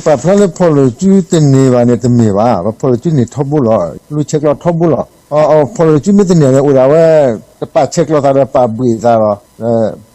ပာ်ဖျါလၢဖီၣ်လိာ်စုတန့ၢ်ဘၣ်န့ၣ်တမ့ၢ်ဘၣ်, ပဖီၣ်လိာ်စုန့ၢ်ထီဘိလီၤ, လူၤဆဲးကျိးထီဘိလီၤ. အဖီၣ်လိာ်စုမ့ၢ်တန့ၢ်န့ၣ် အိၣ်ဒၣ်ဝဲ တပာ်ဆဲးကျိးသးဒီးပာ်ဘှံးသးလီၤ.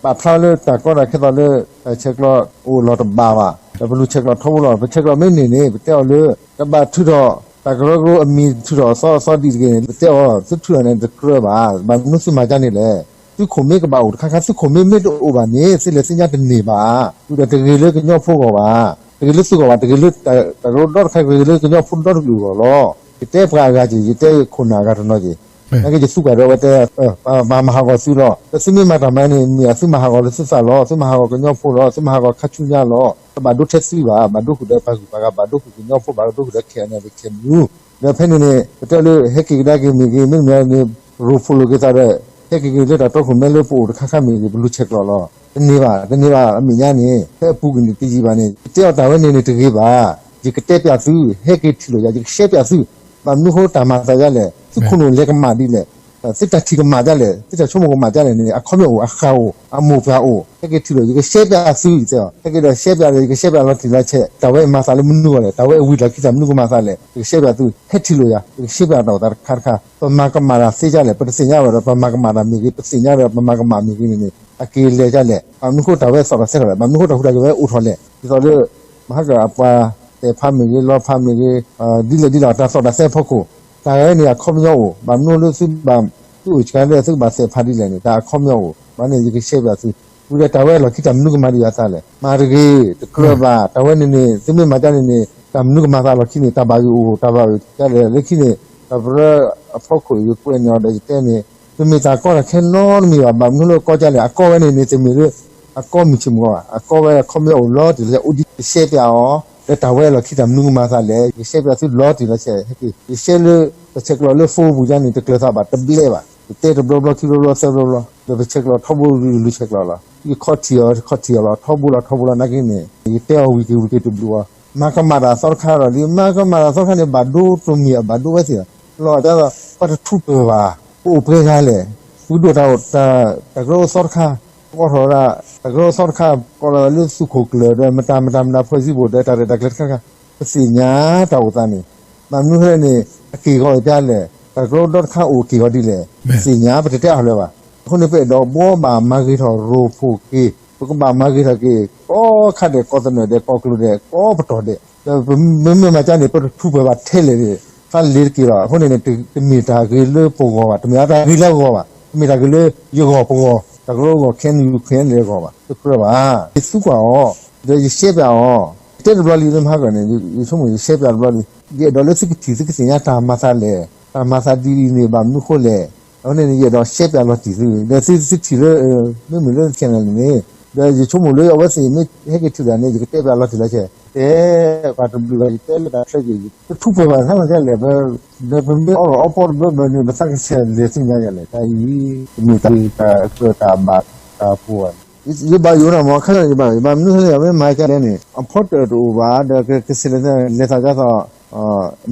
ပာ်ဖျါလၢတၢ်ကီတၢ်ခဲသိးလၢ တၢ်ဆဲးကျိးအိၣ်လီၤတဘၣ်ဘၣ်, ဒီးပလူၤဆဲးကျိးထီဘိလီၤ. ပဆဲးကျိးမ့ၢ်န့ၢ်န့ၣ် ပတဲအီၤလၢ တဘၣ်ထုးထီၣ် တၢ်ကရၢကရိအမံၤထုးထီၣ်အသီအသီဒ်တဂ့ၤန့ၣ် ပတဲအီၤ သုထုးထီၣ်န့ၣ်တကြၢးဘၣ်. ဘၣ်မနုၤသုမၤကါန့ၣ်လဲၣ်. သုခိၣ်မ့ၢ်ကဘၣ်အိၣ်တခါခါ သုခိၣ်မ့ၢ်မ့ၢ်တအိၣ်ဘၣ်န့ၣ် သုလဲၤသ့ၣ်ညါတန့ၢ်ဘၣ်. ဝံၤဒီးတဂ့ၤလၢကညီဖိဂီၢ်ဘၣ်, တဂ့ၤလၢသုဂီၢ်ဘၣ်, တဂ့ၤလၢ တၢ်ကရၢကရိဒီတခါ တဂ့ၤလၢကညီဖိဒီတကလုာ်အဂီၢ်လီၤ. ယတဲပှၤအဂၤက့ၤ ယတဲခိၣ်နၢ်အဂၤတနီၤက့ၤ, နာ်က့ယသူကွၢ်ဒီးအဝဲတဲ ပမၤဟးဂီၤသုလီၤ. ဒီးသုမ့ၢ်မၤတၢ်မၤန့ၣ် မ့ၢ်သုမၤဟးဂီၤလၢသုသးလီၤ, သုမၤဟးဂီၤကညီဖိလီၤ, သုမၤဟးဂီၤခါဆူညါလီၤ. တဘၣ်ဒိထဲသုဘၣ်, ဘၣ်ဒိဃုာ်ဒီးပှၤဂုၤပှၤဂၤ, ဘၣ်ဒိဃုာ်ကညီဖိ, ဘၣ်ဒိဃုာ်ဒီး ခဲအံၤန့ၣ် ဒီးခဲမူ ဒီးဖဲန့ၣ်န့ၣ် ပတဲလၢဟဲက့ၤကဒါက့ၤမ့ၢ်ဂ့ၤ, မ့တမ့ၢ်န့ၣ် ရိၣ်ဖှိၣ်လိာ်က့ၤသးဒီး ဟဲက့ၤက့ၤလၢတၢ်တီခိၣ်မဲလၢပအိၣ်တခါခါမ့ၢ်ဂ့ၤ ပလူၤဆဲးကျိးလီၤ. တန့ၢ်ဘၣ်, တန့ၢ်ဘၣ်အမဲာ်ညါန့ၣ် ဖဲအပူၤကွံာ်န့ၣ်တယံာ်ဘၣ်န့ၣ် ယတဲအီၤတၢ်ဝဲန့ၣ်န့ၣ်တဂ့ၤဘၣ်. ယကတဲပျးသု, ဟဲက့ၤထံၣ်လိာ်ယၤ ယကရှဲပျးသု, ဘၣ်မနုၤဃိတၢ်မၤသးဒ်လဲၣ်, သုခိၣ်နူာ်လဲၤကမၣ်ဒ်လဲၣ်, သုတၢ်ထံၣ်ကမၣ်ဒ်လဲၣ်, သုတၢ်ဆိကမိၣ်ကမၣ်ဒ်လဲၣ်န့ၣ် အခီပညီအိၣ်, အဃၢ်အိၣ်, အမိၢ်ပှၢ်အိၣ်, ဟဲက့ၤထံၣ်လိာ် ယကရှဲပျးသု, ယတဲအီၤ ဟဲက့ၤဒီးရှဲပျးဒီး ယကရှဲပျးလီၤတံၢ်လီၤဆဲး တၢ်ဝဲအံၤမၤသးလၢမနုၤအဂီၢ်လဲၣ်, တၢ်ဝဲအံၤဝံၤလီၢ်ခံတၢ်မနုၤကမၤသးလဲၣ်, ယကရှဲပျးသု, ဟဲထံၣ်လိာ်ယၤ ယကရှဲပျးတၢ်အိၣ်သး တခါတခါ ပမၤကမၣ်တၢ်သ့ဒ်လဲၣ်, ပတသ့ၣ်ညါဝဲဒီး ပမၤကမၣ်တၢ်မ့ၢ်ဂ့ၤ, ပသ့ၣ်ညါဒီးပမၤကမၣ်မ့ၢ်ဂ့ၤန့ၣ်န့ၣ် အက့ၤလဲၤဒ်လဲၣ်, ဘၣ်မနုၤဃိတၢ်ဝဲသီၣ်ထီၣ်သဲထီၣ်လဲၣ်, ဘၣ်မနုၤဃိတၢ်ဟူးတၢ်ဂဲၤဝဲအိၣ်ထီၣ်လဲၣ်, ဒ်သိးလၢ မဟါကပှၤ သဲးဖးမ့ၢ်ဂ့ၤ, လီဖးမ့ၢ်ဂ့ၤ, ဒ်လဲၣ်ဒ်လဲၣ် တၢ်သီၣ်တၢ်သဲအဖီခိၣ်, တၢ်ဂၤန့ၣ် အခီပညီအိၣ်, ဘၣ်မနုၤလၢသုဘၣ် သုအိၣ်ဆှးလၢသုကဘၣ်သဲးဖးဒ်လဲၣ်န့ၣ် တၢ်အခီပညီအိၣ်, ဘၣ်န့ၣ် ယကရှဲပျးသု, ဝံၤဒီးတၢ်ဝဲအလီၢ်ခံတၢ်မနုၤကမၤဒံးအသးလဲၣ်, မၤတဂ့ၤ, တကြၢးဘၣ်, တၢ်ဝဲန့ၣ်န့ၣ် သုမ့ၢ်မၤဒ်န့ၣ်န့ၣ် တၢ်မနုၤကမၤသးလီၢ်ခံန့ၣ် တၢ်ဘၣ်ဂ့ၤအိၣ်, တၢ်ဘၣ်ဂ့ၤဒ်လဲၣ်, လၢခံန့ၣ် တၢ်ပရၢအဖီခိၣ် ယကွဲးန့ၢ်အီၤဒီးယတဲန့ၣ် တမ့ၢ်တၢ်ကီတၢ်ခဲနီတမံၤဘၣ်, ဘၣ်မနုၤလၢကီဒ်လဲၣ်, အကီဝဲန့ၣ်န့ၣ် တမ့ၢ်လၢ အကီမုၢ်ဆ့ၣ်မုၢ်ဂီၤဘၣ်, အကီဝဲအခီပညီအိၣ်လီၤတံၢ်လီၤဆဲး အိၣ်ဒ်ယရှဲပျးအီၤ, ဒီးတၢ်ဝဲအလီၢ်ခံတၢ်မနုၤကမၤသးလဲၣ်, ယရှဲပျးသုလီၤတံၢ်လီၤဆဲး, ဟဲက့ၤ ယရှဲလၢ ပဆဲးကျိးလၢ phone ပူၤညါန့ၣ် တကျၢၤသးဘၣ်တဘျဲဘၣ်, ယတဲတဘျီဘျီခံဘျီဘျီသၢဘျီဘျီ, ဒီးပဆဲးကျိးထီဘိလူၤဆဲးကျိးလီၤ, ယခီၣ်ထံၣ်အီၤ ခီၣ်ထံၣ်အီၤလီၤ ထီဘိလီၤ ထီဘိလီၤ နာ်က့န့ၣ် ယတဲအီၤဝံၤက့ၤဝံၤက့ၤတဘျုးအီၤ, မၤကမၣ်တၢ်သီတခါဒီး ဒ်မၤကမၣ်တၢ်သီတခါန့ၣ် ဘၣ်ဒိတမံၤ အဘၣ်ဒိဝဲသ့ၣ်လီၤ, လီၤတၢ်ပှၤတထူးပှဲၤဘၣ်, ပအိၣ်ပှဲၤဂၤလဲၣ်, ပကဒိၣ်တၢ် တၢ်ကရၢကရိသီတခါ, ကိးထီၣ်ဝဲဒၣ် တၢ်ကရၢကရိသီတခါ ကိးလီၤလၢသုးခိၣ်ကျၢၢ်ဒီး မတၤမတၤမတၤ ဖွဲ့စည်းပုံ ဒီးတၢ်ရဲၣ်တၢ်ကျဲၤတခါတခါ, ပသ့ၣ်ညါတၢ်အိၣ်သးန့ၣ်, ဘၣ်မနုၤလဲၣ်န့ၣ် အက့ၢ်ဂီၤအံၤဒ်လဲၣ်, တၢ်ကရၢကရိဒီတခါအိၣ်က့ၢ်ဂီၤဒ်လဲၣ်, ပသ့ၣ်ညါ ပတတဲအီၤလၢၤဘၣ်, အဃိန့ၣ် ပအဲၣ်ဒိးဘှီဘၣ်မၤဂ့ၤထီၣ်ရိၣ်ဖှိၣ်က့ၤ, ပကဘၣ်မၤဂ့ၤထီၣ်က့ၤ ကိးခါဒဲး ကိးသနၢၣ်ဒဲး ကိးကျိၤဒဲး ကိးပတီၢ်ဒဲး, ဒီးပမ့မ့ၢ်မၤကါန့ၣ် ပတထူးပှဲၤဘၣ်ထဲလဲၣ်န့ၣ်, ဖးလ့ၤတက့ၢ်လီၤ, အဃိန့ၣ်န့ၣ် တမ့ၢ်တၢ်ဂ့ၤလၢပဂီၢ်ဘၣ်, တမ့ၢ်တၢ်ဂ့ၤလၢအဂီၢ်ဘၣ်, တမ့ၢ်တၢ်ဂ့ၤလၢယဂီၢ်ပဂီၢ်, တၢ်ကရၢကရိဂီၢ် ခဲနံၣ် ခဲနံၣ်လၢအဂီၢ်ဘၣ်, တကြၢးဘၣ်, ယသူကွၢ်အီၤ, ဒီးယရှဲပျးအီၤ, ယတဲတဘျီလံလၢမဟါကီၢ်န့ၣ် ယဆိကမိၣ်ယရှဲပျးတဘျီလံ, ယအဲၣ်ဒိးလၢသုကထံၣ်သုကသ့ၣ်ညါတၢ်မၤသးလဲၣ်, တၢ်မၤသးဒ်အံၤန့ၣ် ဘၣ်မနုၤဃိလဲၣ်, အဃိန့ၣ်န့ၣ် ယအဲၣ်ဒိးရှဲပျးလီၤတံၢ်သု, ဒီးသုသုထံၣ်လၢ မ့မ့ၢ်လၢ channel န့ၣ်န့ၣ်, ဒီးယဆိကမိၣ်လၢအဝဲသ့ၣ်မ့ၢ်ဟဲက့ၤထံၣ်တၢ်န့ၣ် ယကတဲပျးလီၤတံၢ်လီၤဆဲး, တဲပှၤတဘျုးဘၣ် ယတဲလၢတၢ်ချၢက့ၤ တထူးပှဲၤဘၣ်တခါလီၤကလဲၣ်, ဒီးပမ့ၢ်အိးထီၣ်အီပီတဘျီဘျီန့ၣ် ပသးကဆဲးလဲၤသ့ၣ်ညါယၤလဲၣ်, တၢ်အံၤ တမ့ၢ်တၢ်တၢ်အကြၢးတၢ်ဘၣ်တၢ်ပူၤဘၣ်န့ၣ်, ယဘၣ်ယိၣ်နီၢ်မး ခဲလၢာ်ယဘၣ် ယဘၣ်မနုၤလဲၣ် ယမ့ၢ်မၤကါဒဲးန့ၣ် အဖီတၢၣ်တအိၣ်ဘၣ် ဒီးကဆဲးလဲၤသးဒ်သိး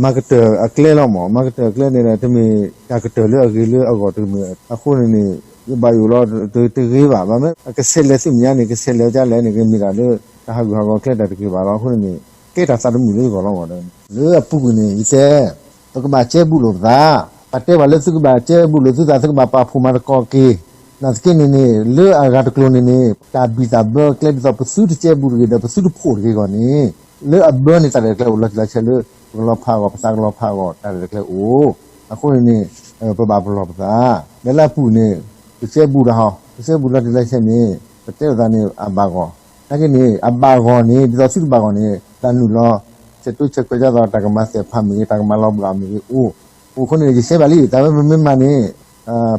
မၤကတၢၢ်အကျဲလီၤမး, မၤကတၢၢ်အကျဲန့ၣ်ဒီး တမ့ၢ်တၢ်ကတၢၢ်လၢအဂ့ၤလၢအဂီၢ်တမ့ၢ်, အဃိန့ၣ်န့ၣ် ယဘၣ်ယိၣ်လီၤ တဂ့ၤဘၣ်, ဘၣ်မနုၤ အကဆဲးလဲၤသ့ၣ်မညါန့ၣ် ကဆဲးလဲၤကလဲၣ်န့ၣ် ကမ့ၢ်တၢ်လၢ တၢ်ဟးဂူာ်ဟးဂီၤကျဲတၢ်တဂ့ၤဘၣ်လီၤ. အဃိန့ၣ်န့ၣ် ကဲတၢ်သးတမုာ်လၢယဂီၢ်လီၤမး, လၢအပူၤကွံာ်န့ၣ် ယတဲ ပကဘၣ်ကဲဘူးလိာ်ပသး, ပှၤတဲပှၤလၢသုကဘၣ်ကဲဘူးလိာ်သုသး သုကဘၣ်ပာ်ဖှိၣ်မၤသကိးက့ၤ, နာ်သက့န့ၣ်န့ၣ် လၢအဂၤတကျိၤန့ၣ်န့ၣ် တၢ်ဘံၣ်တၢ်ဘၢကျဲဒ်သိး ပသုတကဲဘူးတဂ့ၤဒီး ပသုတဖှိၣ်တဂ့ၤအဂီၢ်န့ၣ် လၢအဘၢန့ၣ် တၢ်ရဲၣ်တၢ်ကျဲၤအိၣ်လီၤတံၢ်လီၤဆဲးလၢ ပကလီၤဖးအဂီၢ် ပသးကလီၤဖးအဂီၢ် တၢ်ရဲၣ်တၢ်ကျဲၤအိၣ်, အဃိန့ၣ်န့ၣ် ပဘၣ်ပလီၢ်ပသး, ဒီးလၢအပူၤန့ၣ် ပကဲဘူးလီၤဟီ, ပကဲဘူးလီၤတံၢ်လီၤဆဲးန့ၣ် ပတဲလိာ်သးန့ၣ် အဘၣ်ဂီၢ်, နာ်က့န့ၣ် အဘၣ်ဂီၢ်န့ၣ် ဒ်သိးသုတဘၣ်ဂီၢ်န့ၣ် တၢ်နုာ်လီၤ ဆဲးတိဆဲးခွဲးဒ်သိး တၢ်ကမၤသဲးဖးမ့ၢ်ဂ့ၤ တၢ်ကမၤလီၤဘျးမ့ၢ်ဂ့ၤအိၣ်, အိၣ်အဃိန့ၣ် ယရှဲဘၣ်လံ တၢ်ဝဲပမ့ၢ်မၤန့ၣ်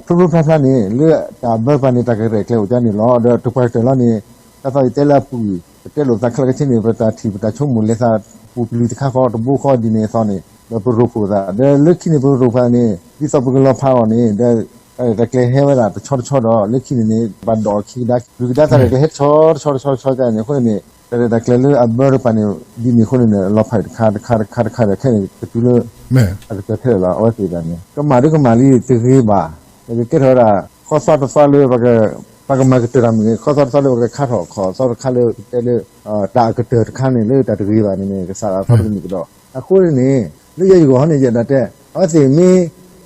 ဖျိဖျိဖျါဖျါန့ၣ် လၢတၢ်အဘၢပှၤန့ၣ် တၢ်ကရဲၣ်ကျဲၤအိၣ်ကန့ၣ်လီၤ. ဒီးတပှၤကတၢၢ်လီၤန့ၣ် ဒ်သိးယတဲလၢအပူၤအံၤ ပတဲလိာ်သးခဲလၢာ်ခဲဆ့န့ၣ် ပတၢ်ထံၣ်ပတၢ်ဆိကမိၣ်လဲၤသးပူၤပျံၤတခါဃီ တဘိဃီဒ်န့ၣ်အသိးန့ၣ် ဒီးပရိဖှိၣ်သး ဒီးလၢခံန့ၣ် ပရိဖှိၣ်သးန့ၣ် ဒ်သိးပကလီၤဖးအီၤန့ၣ် ဒီး တၢ်ရဲၣ်တၢ်ကျဲၤဟဲဝဲဒၣ်တဆီတဆီဒီး လၢခံန့ၣ်န့ၣ် ပဘၣ်ဒိးအခံကဒါ ဒုးကဒါတၢ်ရဲၣ်ကျဲၤဟဲတဆီတဆီတဆီတဆီန့ၣ် အဃိန့ၣ် တၢ်ရဲၣ်တၢ်ကျဲၤလၢအဘၢတပှၤန့ၣ် ဒ်န့ၣ်အဃိန့ၣ် လီၤဖးတခါတခါတခါတခါဒီး ခဲန့ၣ် ကတုၤလၢ အကတၢၢ်ထဲလီၤ အဝဲသ့ၣ်တဖၣ်န့ၣ် ကမၣ်ဒ်ကမၣ်လံတဂ့ၤဘၣ်, ပကကဲထီၣ်ဝဲဒၣ် ခီသွါတသွါလၢပက ပှၤကမၤကတၢၢ်တၢ်မ့ၢ်ဂ့ၤ ခီသီတသီလၢပကခါထီၣ်ခီၣ်သီတခါလၢကတဲလၢ တၢ်အကတၢၢ်တခါန့ၣ် လၢတၢ်တဂ့ၤဘၣ်န့ၣ်န့ၣ် ကစးထီၣ်သီတကနံၣ်ကဒီး. အဃိန့ၣ်န့ၣ် လၢယဲယဂီၢ်ဟီန့ၣ် ယအဲၣ်ဒိးတဲ အဝဲသ့ၣ်မ့ၢ်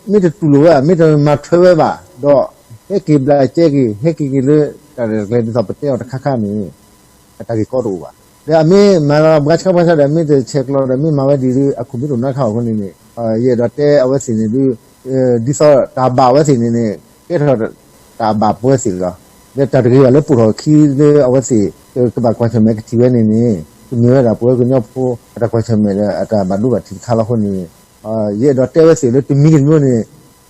မ့ၢ်တတူၢ်လိာ်ဝဲ မ့ၢ်တမၤထွဲဝဲဘၣ်ဒီး ဟဲက့ၤဘျးကဲက့ၤ ဟဲက့ၤက့ၤလၢ တၢ်ရဲၣ်တၢ်ကျဲၤဒ်သိးပတဲအီၤတခါခါန့ၣ် အတၢ်ဂ့ၢ်ကီတအိၣ်ဘၣ်. ဒီးအမ့ၢ်မၤလီၤဘှါဆှါဘှါဆှါဒီး မ့ၢ်တဆဲးကျိးဒီး မ့ၢ်မၤဝဲဒ်ဒုး အခိၣ်မ့ၢ်တအိၣ်နီတခါအဃိန့ၣ်န့ၣ် ယအဲၣ်ဒိးတဲအဝဲသ့ၣ်န့ၣ်ဒုး ဒ်သိးတၢ်ဘၣ်အဝဲသ့ၣ်န့ၣ်န့ၣ် ကဲထီၣ်တၢ်ဘၣ်ပဝဲသ့ၣ်လီၤ. ဒီးတၢ်တဂ့ၤဘၣ်လၢပိာ်ထီၣ်အခံလၢအဝဲသ့ၣ် ကဘၣ်ကွၢ်ဆၢၣ်မဲာ်ကထံၣ်ဝဲန့ၣ်န့ၣ် ကမ့ၢ်ဝဲဒၣ်ပဝဲကညီဖိ အတၢ်ကွၢ်ဆၢၣ်မဲာ်ဒီးအတၢ်ဘၣ်ဒိဘၣ်ထံးတခါလီၤ. အဃိန့ၣ် ယအဲၣ်ဒိးတဲဝဲသ့ၣ်လၢတမံၤတမံၤန့ၣ်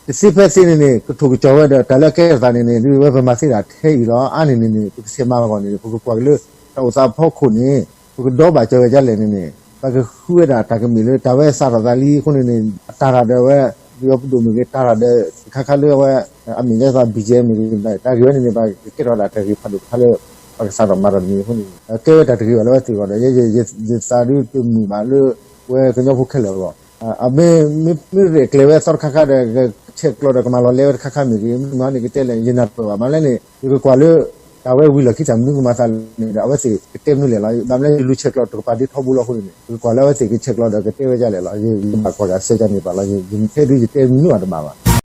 တသ့ဖဲသ့န့ၣ်န့ၣ် ကထိၣ်ကစီၣ်ဝဲဒီးတၢ်လၢအကဲထီၣ်သးန့ၣ်န့ၣ် ဒ်ဝဲပမၤသ့တၢ်ထဲအံၤလီၤ. အါန့ၣ်န့ၣ်န့ၣ် ပကဆဲးမၤလီၤဂီၢ်န့ၣ် ပကကွၢ်က့ၤလၢ တၢ်အိၣ်သးဖီခိၣ်န့ၣ် ပကဒီဘၣ်ကၢၤဝဲဒ်လဲၣ်န့ၣ်န့ၣ် ပကဃုဝဲဒၣ်တၢ်ကမ့ၢ်လၢတၢ်ဝဲစးထီၣ်သးလံအဃိန့ၣ်န့ၣ် အတၢ်တၢ်ဒီးဝဲ ပယီၤပဒိၣ်မ့ၢ်ဂ့ၤ တၢ်တၢ်ဒီး တခါခါလၢအဝဲ အမ့ၢ်လၢသး ဘံၣ်ကၠဲ မ့ၢ်ဂ့ၤ တၢ်ဂ့ၢ်ဝဲန့ၣ်န့ၣ် ဘၣ်ကဲထီၣ်ဒၣ်တၢ်ဂ့ၢ်ဖးဒိၣ်တခါလၢ ပကစးထီၣ်မၤတၢ်တမံၤအဃိန့ၣ် ကဲဝဲတၢ်တဂ့ၤဘၣ်လၢအဝဲသ့ၣ်အဂီၢ်ဒီး ယဲယသးဒုးတမုာ်ဘၣ်လၢ ပဝဲကညီဖိခဲလၢာ်အဂီၢ် မ့ၢ်ရဲၣ်ကျဲၤဝဲသီတခါခါဒီး ကဆဲးကျိးဒီးကမၤလီၤလဲဝဲတခါခါမ့ၢ်ဂ့ၤ မ့ၢ်န့ၣ်ကတဲလဲၣ် ယနၢ်ပၢၢ်ဘၣ် မ့ၢ်လၢန့ၣ် ယကကွၢ်လၢ တၢ်ဝဲဝံၤလီၢ်ခံတၢ်မနုၤကမၤသးန့ၣ်ဒီး အဝဲသ့ၣ်ကတဲမနုၤလဲၣ်လီၤ. ဘၣ်မနုၤလဲၣ် ယလူၤဆဲးကျိးတကပၤဒ့ထီဘိလီၤအဃိန့ၣ်န့ၣ် ယကကွၢ်လၢအဝဲသ့ၣ်ကဆဲးကျိးဒီးကတဲဝဲဒ်လဲၣ်လီၤ. ယဘၣ်ကွၢ်က့ၤအဆၢကန့ၣ်ဘၣ်လီၤ. ယထဲဒုးယတဲမနုၤအတဘၣ်ဘၣ်.